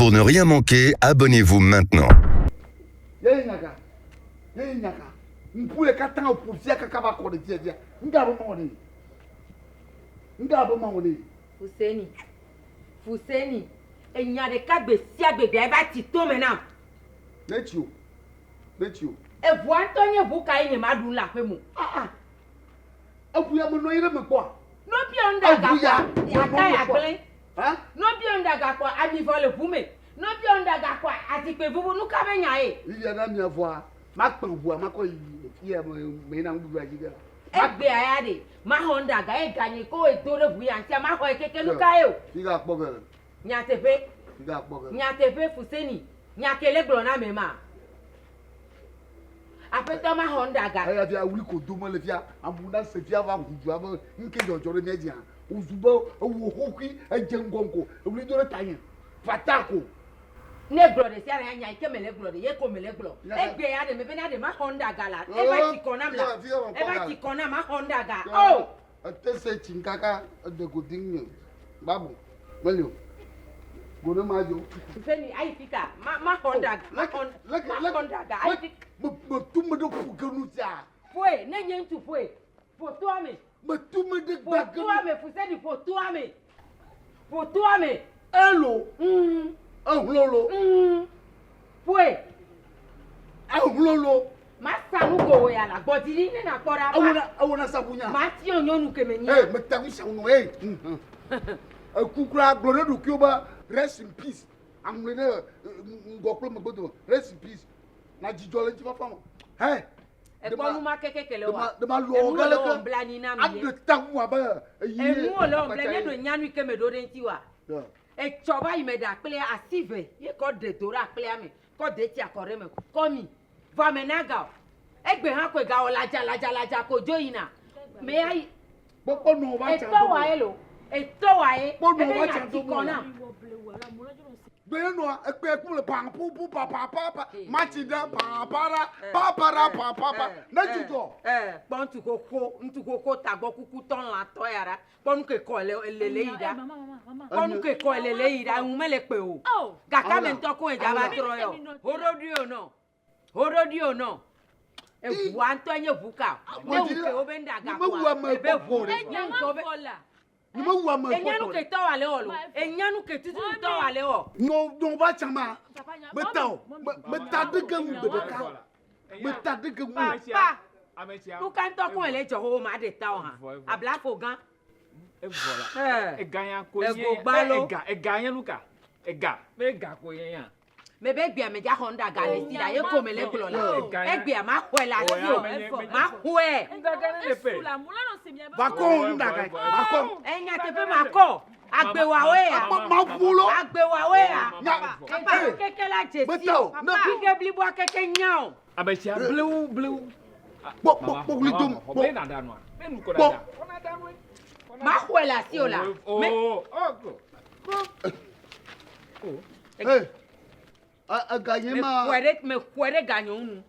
Pour ne rien manquer, abonnez-vous maintenant. Ye nyaga, ye nyaga. Ŋku le katã ƒo fia kaka va kɔ ɖe dzia dzia. Ŋga be mawɔ ne. Ŋga be mawɔ ne. Fuseni, Fuseni, enya ɖeka gbe sia gbe gbea eva tsi tome nam. Ne tsi o, ne tsi o. Eʋua ŋutɔ nye ʋu kae nye maɖu le aƒe me o. Ah ah. Eʋu ya menɔ anyi ɖe eme kpɔa? Nɔviɔ ŋɖe agakpɔa, ata ya gblẽ. Nɔviɔ ŋɖe agakpɔa, ami vɔ le ʋu me. Nɔviɔ ŋɖe agakpɔa, azikpui vuvu. Nuka be nya ye? Vivia na mia vɔa, makpã ʋua makɔ yi fia me meyina nuɖuɖua dzi ge la. Egbea ya ɖe, maxɔ ŋɖe aga ye ganye ko edo ɖe ʋu ya ŋutia, maxɔe keke. Nuka ye o? Figa kpɔ ge. Nyateƒe. Figa kpɔ ge. Nyateƒe Fuseni, nya ke le gblɔ na ame ma. Aƒetɔ maxɔ nu ɖe aga. Eya fia wuli ko dome le fia amu na se fia va ʋu dua be ŋke dzɔdzɔ ɖe mía dzia. Wozu be ewu xoxui edze ŋgɔ ŋko ewuli do ɖe tanye. Fata ko. Ne gblɔ ɖe sia ɖe nya yi ke mele gblɔ ɖe ye ko mele gblɔ. Egbe ya ɖe mebe na ɖe maxɔ nu ɖe aga la. Eva tsi kɔ nam la. Eva tsi kɔ nam maxɔ nu ɖe aga. Oh! Ete se tsi kaka ede godi ŋunye. Babu meli o. Go ne ma dzo. Feni ayi fika ma ma xɔ ɖa ma xɔ ma xɔ ɖa ayi fika. Me me tu me ɖe ƒu ge nu sia. Ƒoe ne nye ŋutsu ƒoe ƒo toa me. Me tu me ɖe gba ge. Ƒo toa me Fuseni ƒo toa me. Ƒo toa me. Elo. Ehlɔ lo. Ƒoe. Ehlɔ lo. Masa nu ko ya la gbɔdzi ɖi ne nakpɔ ɖa. Ewona ewona sabu nya. Matiɔ nyɔnu ke menye. Ee meta ŋu sia ŋu ee. Eku kura gblɔ ɖe ɖokuiwo be rest in peace. Aŋlɔe ɖe ŋgɔ kple megbe dome rest in peace. Na dzidzɔ le ŋutifafa me. Hɛ. Ekpɔ nu ma keke ke le wa. Ɖe ma lɔ ge le ke. Blanui na mi. Aɖe ta ŋu abe eyi. Enuwo le wɔm bla ne ɖo nyanu ke me ɖo ɖe ŋuti wa. Etsɔ va yi me ɖe akplea asi ve ye kɔ ɖe do ɖe akplea me kɔ de tsia kɔ ɖe me kɔ mi. Vɔ ame na ga o. Egbe hã koe ga wɔ ladza ladza ladza ko dzo yina. Me ya yi. Kpɔkpɔ nɔ va tsa. Etɔ wa ye lo. Etɔ wa ye. Kpɔ nɔ va tsa do mo. Gbe nɔ ekpe ku le pa pu pu pa pa pa pa. Matsi ɖe pa pa ra pa pa ra pa pa pa. Ne dzudzɔ. Kpɔ ŋutsu xoxo ŋutsu xoxo tagbɔ kuku tɔ lã tɔ ya ɖa. Kpɔ nu ke kɔ le lele yi ɖa. Kpɔ nu ke kɔ lele yi ɖa. Ŋu mele kpe o. Gake ame ŋutɔ koe dza va trɔ yɔ. Hoɖoɖoe o nɔ. Hoɖoɖoe o nɔ. Eʋua ŋutɔ nye ʋu ka. Ne ŋu ke wobe ŋɖe aga kɔa. Ebe ʋu. Ne ŋu ke wobe. Nyemewu ame kpɔ Enya nu ke tɔ wale wɔ lo. Enya nu ke tutu tɔ wale wɔ. Nɔ nɔ va tsã ma. Meta o. Meta ɖe ge ŋu gbe ɖeka. Meta ɖe ge ŋu. Papa. Nu ka ŋutɔ koe le dzɔ xoxo ma ɖe ta o hã. Ablafo gã. Evɔ la. Ega ya ko nye. Ego gbalo. Ega ega nye nu ka? Ega. Be ega ko nye ya. Mebe egbea me dza xɔ nuɖe aga le si la ye ko me le gblɔ la. Egbea ma xɔe le asi o. Ma xɔe. Va kɔ nuɖaga. Va kɔ. Enya teƒe ma kɔ. Agbewawoe ya. Ma ƒu lo. Agbewawoe ya. Papa keke la dze si o. Kike bliboa keke nya o. Ame sia blewu blewu. Kpɔ kpɔ kpɔ wuli dom. Kpɔ. Be na da nua. Be nu ko na da. Kɔ na da nua. Ma xɔe le asi o la. Oh oh. Hey. Ega nye ma. Me xɔe ɖe ganyewo nu.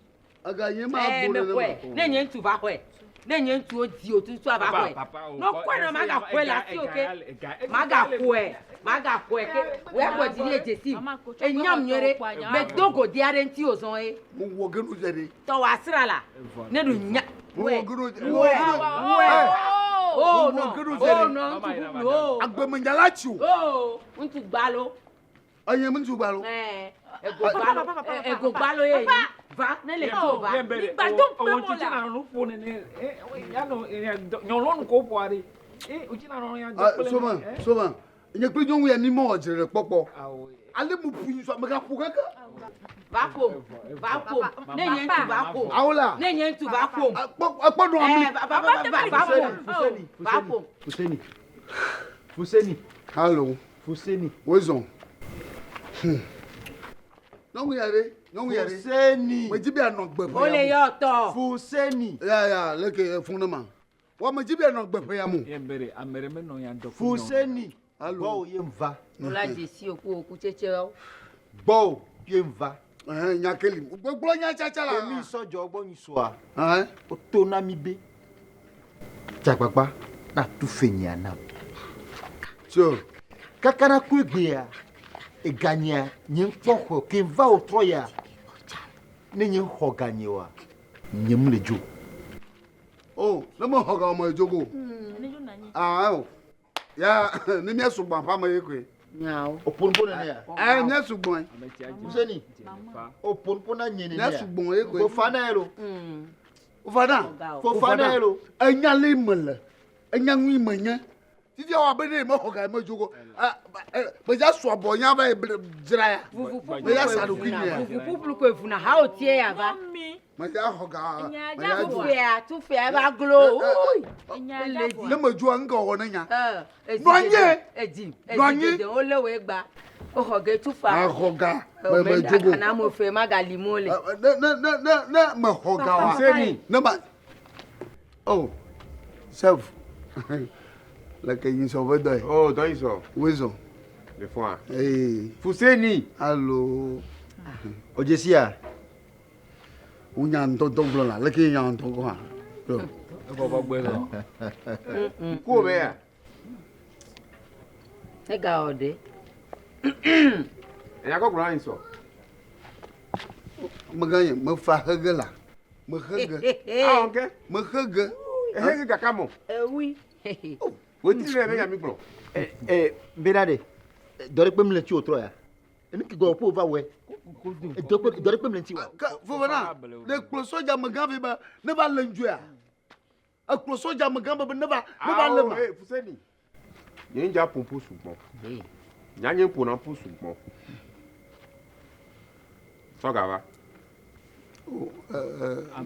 Ega nye ma bo me xɔe. Ne nye ŋutsu va xɔe. Ne nye ŋutsuwo di o tutu ava xɔe. Ne xɔe na maga xɔe le asi o ke. Maga xɔe. Maga xɔe ke. Wòya gbɔ dzi ɖe dzesi. Enyam nyuie ɖe. Me do godi aɖe ŋuti o zɔn ye. Mo wɔ ge nu zɛ ɖe. Tɔ wɔ asra la. Ne ɖu nya. Mo wɔ ge nu. Wɛ. Wɛ. Oh no. Oh no ŋutsu bublu o. Agbemenya la tsi o. Oh ŋutsu gbalo. Enye ŋutsu gbalo. Ego gbalo. Ego gbalo ye. Va ne le tso va. Soma soma. Nye kple nyɔnu ya mi mewɔ dzre ɖe kpɔkpɔ. Ale mo ƒu nyi sɔ mega ƒo keke. Va ƒom. Va ƒom. Ne nye ŋutsu va ƒom. Awola. Ne nye ŋutsu va ƒom. Ekpɔ nɔ ami. Va va va va ƒom. Va ƒom. Fuseni. Fuseni. Hallo. Fuseni. Wozɔn. Nyɔnu ya ɖe. Nyɔnu ya ɖe. Fuseni. Medzi be anɔ gbe ƒe ya Wole mo. yɔ tɔ. Fuseni. Ya ya leke efun ne ma. Wa medzi be anɔ gbe ƒe ya mo. Fuseni. Allo. Gbɔwò ye ŋva. Wola dzesi o ku oku tsetsewo. Gbɔwò ye ŋva. Ɛhɛn nya keli. Gbogbo nya tsatsa la. Emi sɔdzɔ gbɔ nyi sɔa. Ɛhɛn. Woto na mi be. Dzagbagba na tu fe nyia nam. Sure. Kaka na ku egbea. Eganyea nye ŋkpɔ xɔ ke va wo trɔ ya. Ne nye xɔ ganye wa nye mu le dzo. O, ne me xɔ ga me dzogo. Ah, o. Ya, ne mía sugbɔ aƒa me ye koe. Nyawo. O pon pon ne ya. Eh, mía sugbɔ. Fuseni. O pon pon na nye ne Mía ya. sugbɔ ye koe. Fofana ye lo. Fofana. Fofana ye lo. Enya le me le. Enya ŋui me nye. Fifia wa be ne me xɔ ga me dzogo. Ah, me dza sɔ abɔ nya va dzra ya. Vuvu Me ya sa ɖokui nye ya. Vuvu ƒuƒlu koe vuna ha wo tie ya va. Me dza xɔ ga. Me dza dzo. Tufea, tufea eva glo. Ui. Ele dzi. Ne me dzoa ŋgɔ wɔ ne nya. Eh, Nɔ anyi. Edzi. Nɔ anyi. Edzi dede wole wo egba. Woxɔ ge tufa. Axɔ ga. Me me dzogo. Na mo fe magali mo le. Ne ne ne ne ne me xɔ ga wa. Fuseni. Ne ma. Oh, chef. Leke yi sɔ ve dɔ ye. Oh, dɔ yi sɔ. Wezɔ. Le fɔa. Ee. Fuseni. Allo. O Jessia. Wo nya ŋutɔŋutɔ gblɔ la leke nya ŋutɔ gɔ hã. Gblɔ. Ebɔbɔ gbe zɔ. Ko be ya. Ega wɔ ɖe. Enya kɔ gblɔ na yi sɔ. Megã nye mefa hege la. Mehege. Ah, ok. Mehege. Ehege kaka mɔ. Ewi. Woti le be nya mi gblɔ. Eh, bena de. Dɔ ɖe kpem le tsi o trɔ ya. Enu ki gɔ po va wɛ. Dɔ kpe dɔ ɖe kpem le tsi wa. Ke fofana ne kplɔ sɔdza megã vɛ be ne va le ŋdzoea. Ekplɔ sɔdza megã be ne va ne va le ma. Awo, eh, Fuseni. Nye ŋdza ƒoƒo sugbɔ. Nya nye ƒona ƒo sugbɔ. Sɔga va.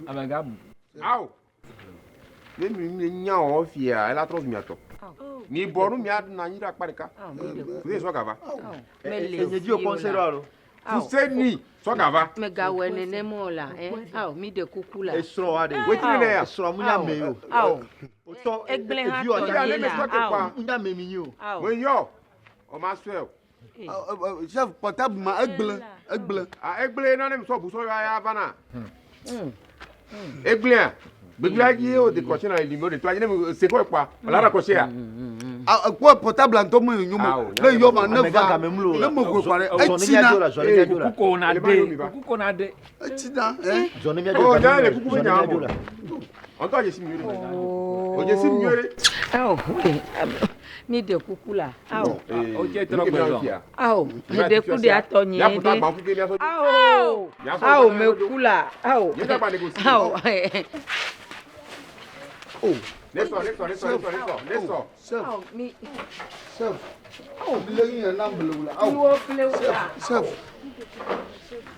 Amegã bu. Awo. Ne mi mi nya wɔ fia ela trɔ zu miatɔ. Mi bɔ nu mia na anyi ɖe akpa ɖeka. Fuseni sɔga va. Mele Enye dzi o kɔnse ɖo alo. Fuseni sɔga va. Megawɔe nenem o la. Eh, awo mi ɖe kuku la. Esrɔ̃ wa de. Wetri ne ya. Esrɔ̃ mu nya me o. Awo. O tɔ Egblẽ hã evi wa tɔ tsa. ye Ne me la. sɔ ke Awo. kpa. Mu nya me mi nyi o. Awo. Me yɔ. O ma sɔe o. Chef portable ma egblẽ egblẽ. Ah, egblẽ na ne mi sɔ bu sɔ ya ya va na. Egblẽa. Gbegblẽa dzi ye o de kɔsi na le limi o de to anyi ne mi se kɔ kpa. O la kɔsi ya. Ekpɔ portable ŋutɔ me nyo Awo, me. Ne yɔ ma ne Amegã va game mlo ne la. me goe kpa ɖe Zɔ ne etsina mia dzo la, zɔ ne mia dzo la. Kuku ko na Ele ma yomi de. va. Kuku ko na de. etsina. Eh. Zɔ ne mia dzo Oh, la, nya le kuku zɔ be ne nya mia dzo mo. la. Ɔntɔ dzesi mi yore. O dzesi mi yore. Awo. eh, Mi ɖe kuku la. Awo. O tse trɔ gbe zɔ. Awo. Mi ɖe ku ɖe atɔ nye Ya kuta ɖe. gba kuku mia sɔ. Awo. Awo me ku la. Awo. Nye dagba negosi. Awo. Oh, Ne sɔ ne sɔ ne sɔ ne sɔ ne sɔ ne sɔ. chef Awo mi. chef. Le yi na blewu la. Mi Awo. wo ble wo la. Chef.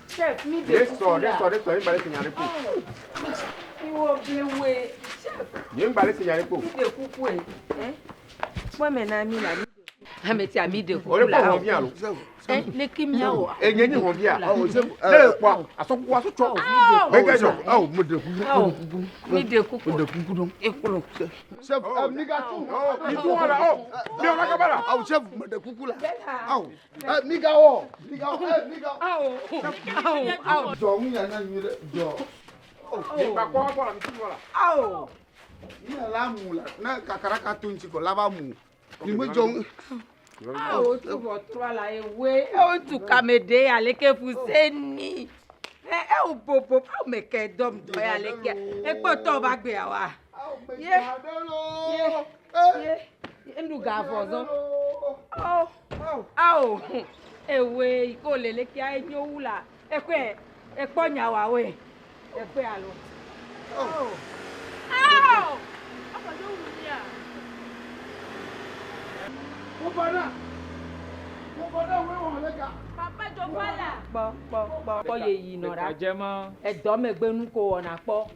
Chef mi Ne ɖe kuku sɔ ne la. sɔ ne sɔ nye gba le se nya ɖe ko. Mi wo ble woe. Chef Nye gba le se nya ɖe ko. mi ɖe kuku e. Eh? Kpɔ me na mi la. Ame tia mi ɖe O kuku le la. kpɔ Awo. hɔn via lo. Chef. Eh, ne ki miawɔ. E nye nyi hɔn via. Awo chef. Ne le kpɔ asɔkuku asɔtsɔ. Gbɛgɛ jɔ. Awo me ɖe kuku. Awo. Mi ɖe kuku. Me ɖe kuku ɖo. Eklo. Chef, mi ga tu. Oh, mi tu wɔ la. Oh, mi wɔ la kaba la. Awo chef me ɖe kuku la. Awo. Eh, mi ga wɔ. Mi ga wɔ. Eh, mi ga wɔ. Awo. Awo. Awo. Jɔ ŋu ya na nyui ɖe. Jɔ. Mi gba kpɔ kpɔ la mi tu wɔ la. Awo. Mi ya la mu la. Ne kakaraka to ŋuti kɔ la va mu. Mi me jɔ ŋu. Awo tu ʋɔtrɔ la ewoe. Ewo tu kame de aleke Fuseni. Ɛ ewo bobo awo me ke dɔm dɔ ya aleke. Ekpɔtɔ ba gbea wa. Ye. Ye. Ye ŋdu ga vɔ zɔ. Awo. Awo. Ewoe yi ko le leke enyo wu la. Ekɔe ekpɔ nya wa woe. Ekɔe alo. Awo. Awo. Fofana. Fofana wo wɔ le ka. Kpɔ kpɔ kpɔ kpɔ ye yi nɔ ɖa. Ɖeka ma. Edɔ megbe nu ko wɔna kpɔ.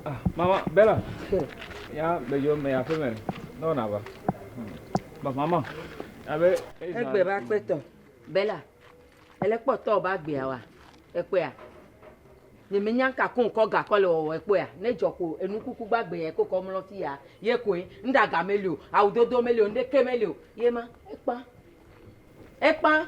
Ah, mama, Bella. Ya be yo me ya fe me. No na va. Ba mama. Abe. Egbe ba kpɛtɔ. Bella, ele kpɔtɔ ba gbea wa. Ekpɔa. Nye me nya ka ko ŋkɔ gakɔ le wɔwɔ ekpɔa. Ne dzɔ ko enukuku gba gbe yɛ ko kɔ mlɔ fi ya. Ye koe ŋɖaga meli o, awudodo meli o, ŋɖeke meli o. Ye ma ekpa. Ekpa.